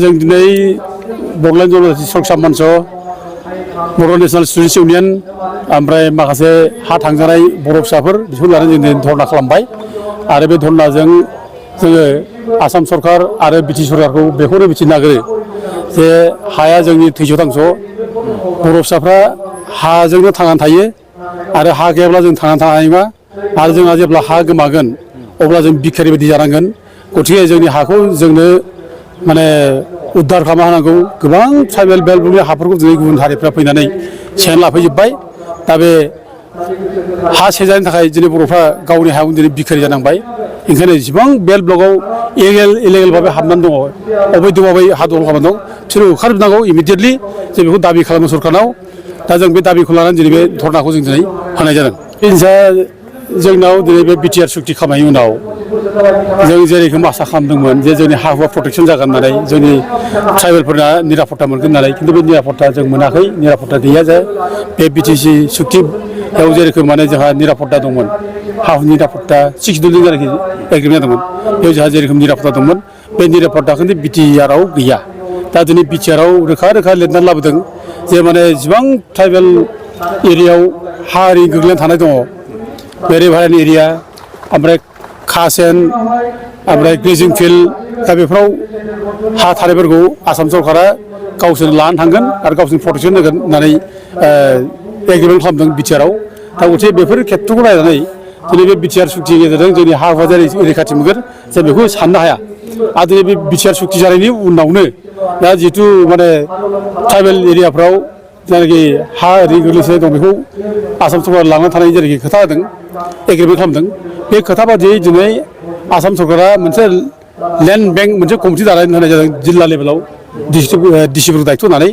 जों दिनै बड'लेण्ड जनजाति सुरक्षा मन्च बर' नेशनेल स्टुडेन्टस इउनियन ओमफ्राय माखासे हा थांजानाय बर' फिसाफोर बिसोरखौ लानानै जों दिनै धरना खालामबाय आरो बे धरनाजों जोङो आसाम सरकार आरो बिटि सरकारखौ बेखौनो मिथिनो नागिरो जे हाया जोंनि थैस' थांस' बर' फिसाफ्रा हाजोंनो थांनानै थायो आरो हा गैयाब्ला जों थांनानै थानो हानाय नङा आरो जोंहा जेब्ला हा गोमागोन अब्ला जों भिखारि बायदि जानांगोन गतिके जोंनि हाखौ जोंनो माने उद्धार खालामना होनांगौ गोबां ट्राइबेल बेल्टनि हाफोरखौ दिनै गुबुन हारिफ्रा फैनानै सेनानै लाफैजोब्बाय दा बे हा सेजानि थाखाय दिनै बर'फ्रा गावनि हायाव दिनै भिखारि जानांबाय ओंखायनो जेसेबां बेल्ट ब्लकआव इलिगेल भाबै हाबनानै दङ अबैध भाबै हा दखल खालामनानै दं बिसोरो ओंखारजोबनांगौ इमिडियेटलि जों बेखौ दाबि खालामो सरकारनाव दा जों बे दाबिखौ लानानै दिनै बे धरनाखौ जों दिनै होनाय जादों जोंनाव दिनै बे बिटिआर सुक्ति खालामनायनि उनाव जों जेरैखम आसा खालामदोंमोन जे जोंनि हा हुआ प्रटेक्सन जागोन होननानै जोंनि ट्राइबेलफोरना निरापत्ता मोनगोन होननानै खिन्थु बे निरापत्ता जों मोनाखै निरापत्ता गैया जे बे बिटिसि सुक्तियाव जेरोखोम माने जोंहा निरापत्ता दंमोन हा हुनि निरापत्ता 6 दिनजों जेनाखि एग्रिमेन्ट दंमोन बेयाव जोंहा जेरोखोम निरापत्ता दंमोन बे निरापत्ताखौ बिटिआरआव गैया दा दिनै बिटिआरआव रोखा लिरनानै लाबोदों जे माने जेसेबां ट्राइबेल एरियायाव हा ओरै गोग्लैनानै थानाय दङ बेरे भारानि एरिया ओमफ्राय खासेन ओमफ्राय ग्रेजिं फिल्ड दा बेफोराव हा थानायफोरखौ आसाम सरकारा गावसोरनो लानानै थांगोन आरो गावसोरनो प्रटेक्सन होगोन होननानै एग्रिमेन्ट खालामदों बिटिआरआव दा गथिखे बेफोर खेत्रखौ नायनानै दिनै बे बिटिआर सुक्तिनि गेजेरजों जोंनि हा हुआ जेरै रैखाथि मोनगोन जों बेखौ साननो हाया आरो दिनै बे बिटिआर सुक्ति जानायनि उनावनो दा जिहेतु माने ट्राइबेल एरियाफ्राव जायनाखि हा ओरै गोग्लैसोनाय दं बेखौ आसाम सरकारा लानानै थानाय जेरैखि खोथा होदों एग्रिमेन्ट खालामदों बे खोथा बादियै दिनै आसाम सरकारा मोनसे लेन्ड बेंक मोनसे कमिटि दानानै होनाय जादों जिल्ला लेभेलाव डिसिफोरखौ दायथ' होनानै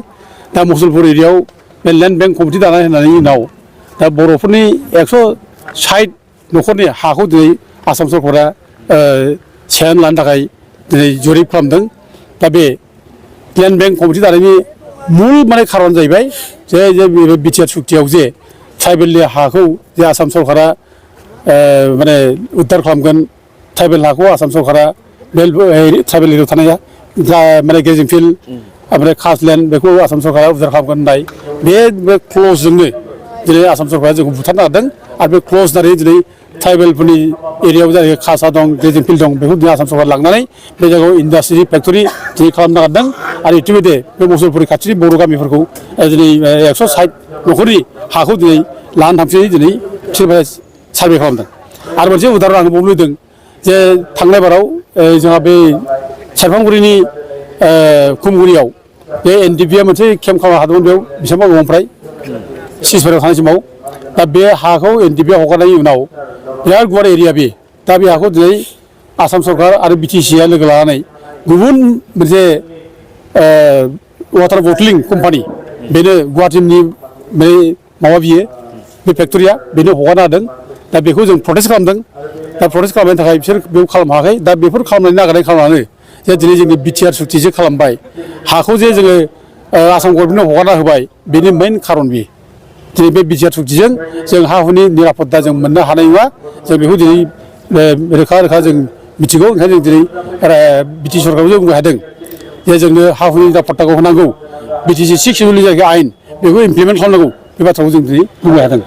दा मुसलपुर एरियायाव बे लेन्ड बेंक कमिटि दानानै होनायनि उनाव दा बर'फोरनि 160 न'खरनि हाखौ दिनै आसाम सरकारा सेनानै लानो थाखाय दिनै जरिब खालामदों दा बे लेन्ड बेंक कमिटि दानायनि मूल माने खारन जाहैबाय जे बिटिआर सुक्तियाव जे ट्राइबेलनि हाखौ जे आसाम सरकारा माने उद्धार खालामगोन ट्राइबेल हाखौ आसाम सरकारा बे ट्राइबेल एरियायाव थानाय माने ग्रेजिं फिल्ड ओमफ्राय खासलेण्ड बेखौ आसाम सरकारा उद्धार खालामगोन होननाय बे क्लजजोंनो दिनै आसाम सरकारा जोंखौ बुथारनो हादों आरो बे क्लज दारै दिनै ट्राइबेलफोरनि एरियायाव जाय खासा दं ग्रेजिं फिल्ड दं बेखौ दिनै आसाम सरकारा लांनानै बे जायगायाव इन्डास्ट्रि फेक्टरि दिनै खालामनो हादों आरो इतिमধ্যे बे मुसलपुरनि खाथिनि बर' गामिफोरखौ दिनै 160 न'खरनि हाखौ दिनै लानानै थांसै दिनै बिसोर सार्भे खालामदों आरो मोनसे उदाहरन आं बावनो लुबैदों जे थांनाय बाराव जोंहा बे सेरफांगुरिनि खुमगुरियाव बे एनडिपिआ मोनसे केम्प खालामनो हादोंमोन बेयाव बेसेबांबा गोबांनिफ्राय सिजफोराव थानाय समाव दा बे हाखौ एनडिपिआ हगारनायनि उनाव बिराद गुवार एरिया बे दा बे हाखौ दिनै आसाम सरकार आरो बिटिसिआ लोगो लानानै गुबुन मोनसे वाटार बटलिं कम्पानि बेनो गुवाहाटीनि बे माबा बियो बे फेक्टरिया बेनो हगारना होदों दा बेखौ जों प्रटेस्ट खालामदों दा प्रटेस्ट खालामनायनि थाखाय बिसोर बेयाव खालामनो हायाखै दा बेफोर खालामनायनि नागारनाय खालामनानै जे दिनै जोंनि बिटिआर सुक्तिजों खालामबाय हाखौ जे जोङो आसाम गभर्नमेन्टनो हगारना होबाय बेनि मेइन खारन बे दिनै बे बिटिआर सुक्तिजों जों हा हुनि निरापत्ता जों मोननो हानाय नङा जों बेखौ दिनै रोखा जों मिथिगौ ओंखायनो जों दिनै बिटि सरकारखौ जों बुंनो हादों जे जोंनो हा हुनि निरापत्ताखौ होनांगौ बिटिसि 6 सिडिउलनि जायगा आयेन बेखौ इमप्लिमेन्ट खालामनांगौ बे बाथ्राखौ जों दिनै बुंनो हादों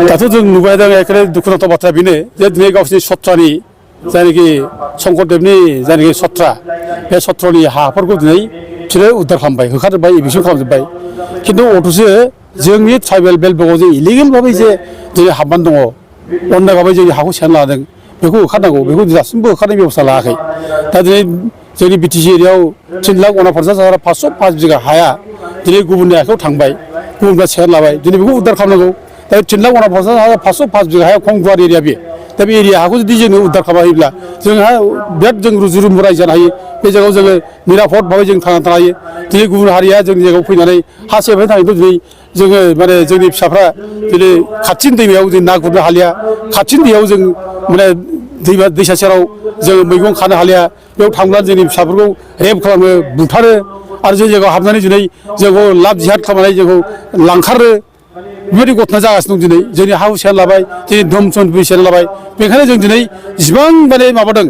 दाथ' जों नुबाय हादों एखेबारे दुखुनांथाव बाथ्राया बेनो जे दिनै गावसोरनि सत्रानि जायनाखि शंकरदेबनि जायनाखि सत्रा बे सत्रनि हाफोरखौ दिनै बिसोरो उद्धार खालामबाय होखारजोब्बाय एभिक्सन खालामजोब्बाय खिन्थु अथ'सो जोंनि ट्राइबेल बेल्ट ब्लकआव जे इलिगेल भाबै जे दिनै हाबनानै दङ अन्याय भाबै जोंनि हाखौ सेनानै लादों बेखौ होखारनांगौ बेखौ दासिमबो होखारनाय बेबस्था लायाखै दा दिनै जोंनि बिटिसि एरियायाव 3,49,505 बिघा हाया दिनै गुबुननि आखायाव थांबाय गुबुनफ्रा सेनानै लाबाय दिनै बेखौ उद्धार खालामनांगौ दा 3,49,505 बिघा हाया खम गुवार एरिया बे दा बे एरिया हाखौ जुदि जोङो उद्धार खालामोब्ला जोंहा बिराद जों रुजु रुमु रायजो जानो हायो बे जायगायाव जोङो निरापद भाबै जों थांनानै थानो हायो दिनै गुबुन हारिया जोंनि जायगायाव फैनानै हा सेफायनो थाखायथ' दिनै जोङो माने जोंनि फिसाफ्रा दिनै खाथिनि दैमायाव जों ना गुरनो हालिया खाथिनि दैयाव जों माने दैसा सेराव जोङो मैगं खानो हालिया बेयाव थांब्ला जोंनि फिसाफोरखौ रेप खालामो बुथारो आरो जों जायगायाव हाबनानै दिनै जोंखौ लाब जिहाद खालामनानै जोंखौ लांखारो बेबायदि घटना जागासिनो दं दिनै जोंनि हा हु सेनानै लाबाय दिनै धोन सम्पति सेनानै लाबाय बेखायनो जों दिनै जिसिबां माने माबादों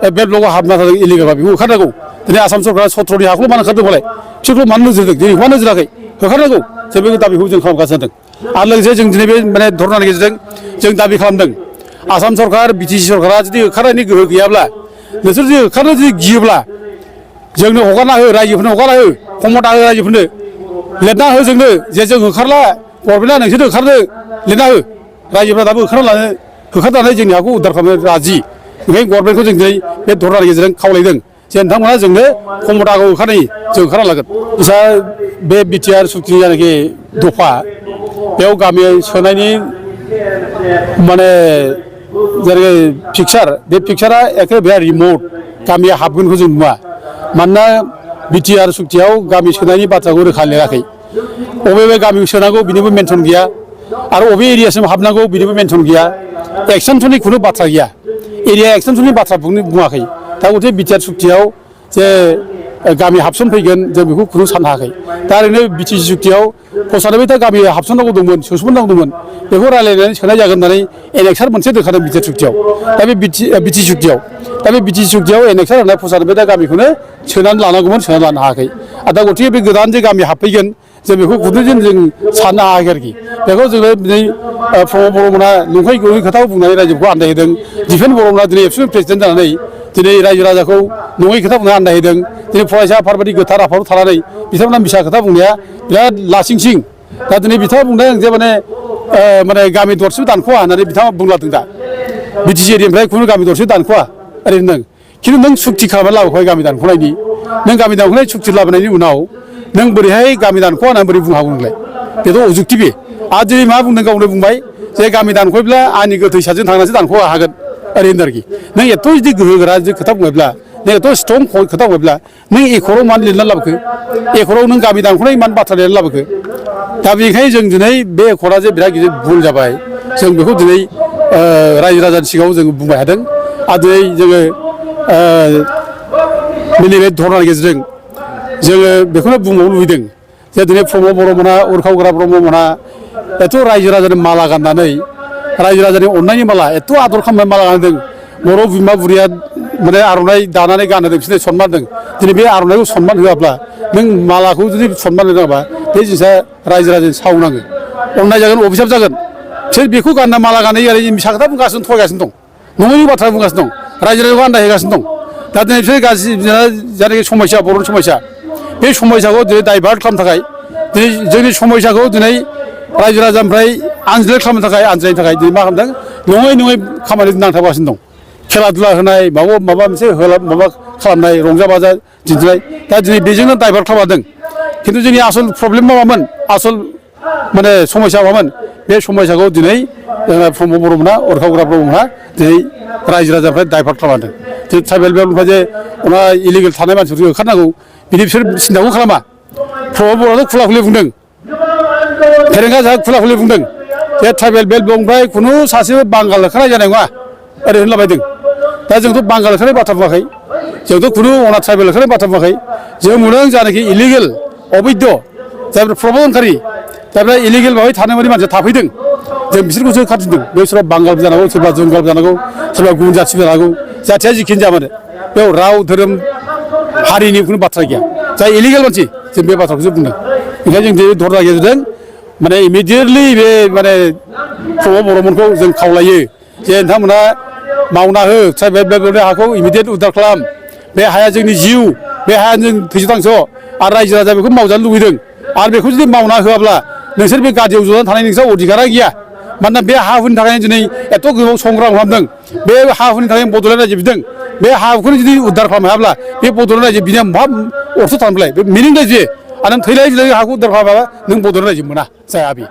बे ब्लकआव हाबना थादों इलिगेल बेखौ होखारनांगौ दिनै आसाम सरकारा सत्र'नि हाखौल' मानो होखारदों फालाय बिसोरखौ मानो नोजोर होदों दिनै मानो नोजोर होआखै होखारनांगौ जों बे दाबिखौ जों खालामगासिनो दं आरो लोगोसे जों दिनै बे माने धरनानि गेजेरजों जों दाबि खालामदों आसाम सरकार बिटिसि सरकारा जुदि होखारनायनि गोहो गैयाब्ला नोंसोर जुदि होखारनो जुदि गियोब्ला जोंनो हगारना हो रायजोफोरनो हगारना हो खमथा हो रायजोफोरनो लिरना हो जोंनो जे जों होखारला गभर्नमेन्टआ नोंसोर होखारनो लिरना हो रायजोफ्रा दाबो होखारनानै जोंनि हाखौ उद्धार खालामनो राजि ओंखायनो गभर्नमेन्टखौ जों दिनै बे धरनानि गेजेरजों खावलायदों जे नोंथांमोना जोंनो खमथाखौ होखारनाय जों होखारना लागोन बिसा बे बिटिआर सुक्तिनि जायनाखि दफा बेयाव गामि सोनायनि माने जेरै पिकचार बे पिकचारा एखे बिराद रिमट गामिया हाबगोनखौ जों नुवा मानोना बिटिआर सुक्तियाव गामि सोनायनि बाथ्राखौ रोखा लिराखै बबे गामिखौ सोनांगौ बिनिबो मेनसन गैया आरो बबे एरियासिम हाबनांगौ बिनिबो मेनसन गैया एक्सटेनसननि खुनु बाथ्रा गैया एरिया एक्सटेनसननि बाथ्रा बुङाखै दा गथे बिटिआर सुक्तियाव जे गामि हाबसन फैगोन जों बेखौ खुनु साननो हायाखै दा ओरैनो बिटिसि सुक्तियाव फसायबायथा गामि हाबसननांगौ दंमोन सोसननांगौ दंमोन बेखौ रायज्लायनानै सोनाय जागोन होननानै एनेक्सार मोनसे दोनखादों बिटिआर सुक्तियाव दा बे बिटिसि सुक्तियाव दा बे बिटिसि सुक्तियाव एनेक्सार होननाय फसायबाय दा गामिखौनो सोनानै लानांगौमोन सोनानै लानो हायाखै आरो दा गथिखे बे गोदान जे गामि हाबफैगोन जों बेखौ खुनु जों साननो हायाखै आरोखि बेखौ जोङो दिनै प्रमद बर'मोना नंखाय गैयै खोथाखौ बुंनानै रायजोखौ आन्दायहोदों दिफेन बर'मोना दिनै एबसुनि प्रेसिडेन्ट जानानै दिनै रायजो राजाखौ नङै खोथा बुंनानै आन्दायहोदों दिनै फरायसा आफादबादि गोथार आफादाव थानानै बिथांमोना मिसा खोथा बुंनाया बिराद लासिंसिं दा दिनै बिथाङा बुंदों जे माने गामि दरसेबो दानख'वा होननानै बिथाङा बुंलादों दा बिटिसि एरियानिफ्राय खुनु गामि दरसे दानख'वा ओरैनो नों खिन्थु नों सुक्ति खालामनानै लाबोखाबाय गामि दानख'नायनि नों गामि दानख'नाय सुक्ति लाबोनायनि उनाव नों बोरैहाय गामि दानख'वा होननानै बोरै बुंनो हागौ नोंलाय बेथ' अजुक्ति बे आरो दिनै मा बुंदों गावनो बुंबाय जे गामि दानख'योब्ला आंनि गोथैसाजों थांनानैसो दानख' हागोन ओरै होनदों आरोखि नों एथ' जुदि गोहो गोरा जुदि खोथा बुङोब्ला नों एथ' स्ट्रं खोथा बुङोब्ला नों एकराव मानो लिरनानै लाबोखो एकराव नों गामि दानख'नाय मानो बाथ्रा लिरनानै लाबोखो दा बेनिखायनो जों दिनै बे एकरा जे बिराद गिदिर भुल जाबाय जों बेखौ दिनै रायजो राजानि सिगाङाव जों बुंबाय थादों आरो दिनै जोङो नैबे धरनानि गेजेरजों जोङो बेखौनो बुंबावनो लुबैदों जे दिनै प्रमद बर'मोना उरखावग्रा ब्रह्ममोना एथ' रायजो राजानि माला गाननानै रायजो राजानि अननायनि माला एथ' आदर खालामनाय माला गानदों बर' बिमा बुरिया माने आर'नाइ दानानै गानहोदों बिसोरनो सनमान होदों दिनै बे आर'नाइखौ सनमान होआब्ला नों मालाखौ जुदि सनमान होनाङाबा बे जिनिसा रायजो राजानि सावनाङो अननाय जागोन अभिसाब जागोन बिसोर बेखौ गानना माला गानै आरो मिसा खोथा बुंगासिनो थगायगासिनो दं नङैनि बाथ्रा बुंगासिनो दं रायजो राजाखौ आन्दायहोगासिनो दं दा दिनै बिसोर गाज्रि जायनाखि समस्या बर'नि समस्या बे समस्याखौ दिनै डाइभार्ट खालामनो थाखाय दिनै जोंनि समस्याखौ दिनै रायजो राजानिफ्राय आनज्लाय खालामनो थाखाय आनज्रायनो थाखाय दिनै मा खालामदों नङै खामानि नांथाबगासिनो दं खेला दुला होनाय माबा मोनसे माबा खालामनाय रंजा बाजा दिन्थिनाय दा दिनै बेजोंनो डाइभार्ट खालामदों खिन्थु जोंनि आसल प्रब्लेमा मामोन आसल माने समस्या मामोन बे समस्याखौ दिनै प्रमद बर'मोना उरखावग्रा ब्रह्ममोना दिनै रायजो राजानिफ्राय डाइभार्ट खालामदों जे ट्राइबेल बेल्टनिफ्राय जे अना इलिगेल थानाय मानसिफोरखौ होखारनांगौ बिदि बिसोर सिन्थाखौ खालामा प्रमद बर'आथ' खुला खुलि बुंदों फेरेंगा जाहा खुला खुलि बुंदों जे ट्राइबेल बेल्ट ब्लकनिफ्राय खुनु सासेबो बांगाल होखारनाय जानाय नङा ओरै होनलाबायदों दा जोंथ' बांगाल होखारनाय बाथ्रा बुङाखै जोंथ' खुनु अना ट्राइबेल होखारनाय बाथ्रा बुङाखै जों बुंदों जानाखि इलिगेल अबैध जायफ्रा प्रब'जनकारि जायफ्रा इलिगेल भाबै थानाय बायदि मानसिया थाफैदों जों बिसोरखौसो खाथिदों बे सोरबा बांगाल जानांगौ सोरबा जंगाल जानांगौ सोरबा गुबुन जाथि जानांगौ जाथिया जिखिनि जामानो बेयाव राव धोरोम हारिनि खुनु बाथ्रा गैया जाय इलिगेल मानसि जों बे बाथ्राखौसो बुंदों ओंखायनो जों बे धरना गेजेरजों माने इमिडियेटलि बे माने प्रमद बर'मोनखौ जों खावलायो जे नोंथांमोना मावना हो ट्राइबेल बेल्टनि हाखौ इमिडियेट उद्धार खालाम बे हाया जोंनि जिउ बे हाया जों थैस' थांस' आरो रायजो राजा बेखौ मावजानो लुबैदों आरो बेखौ जुदि मावना होआब्ला नोंसोर बे गादियाव जनानै थानाय नोंस्रा अधिकारा गैया मानोना बे हा हुनि थाखायनो दिनै एथ' गोबाव संग्राम खालामदों बे हा हुनि थाखाय बड'लेण्ड रायजो बिदों बे हाखौनो जुदि उद्धार खालामनो हायाब्ला बे बड'लेण्ड रायजो बिनिया मा अर्थ थानोलाय बे मिनिं रायजो आरो नों थैलाय हाखौ उद्धार खालामाबा नों बड'लेण्ड रायजो मोना जाया बे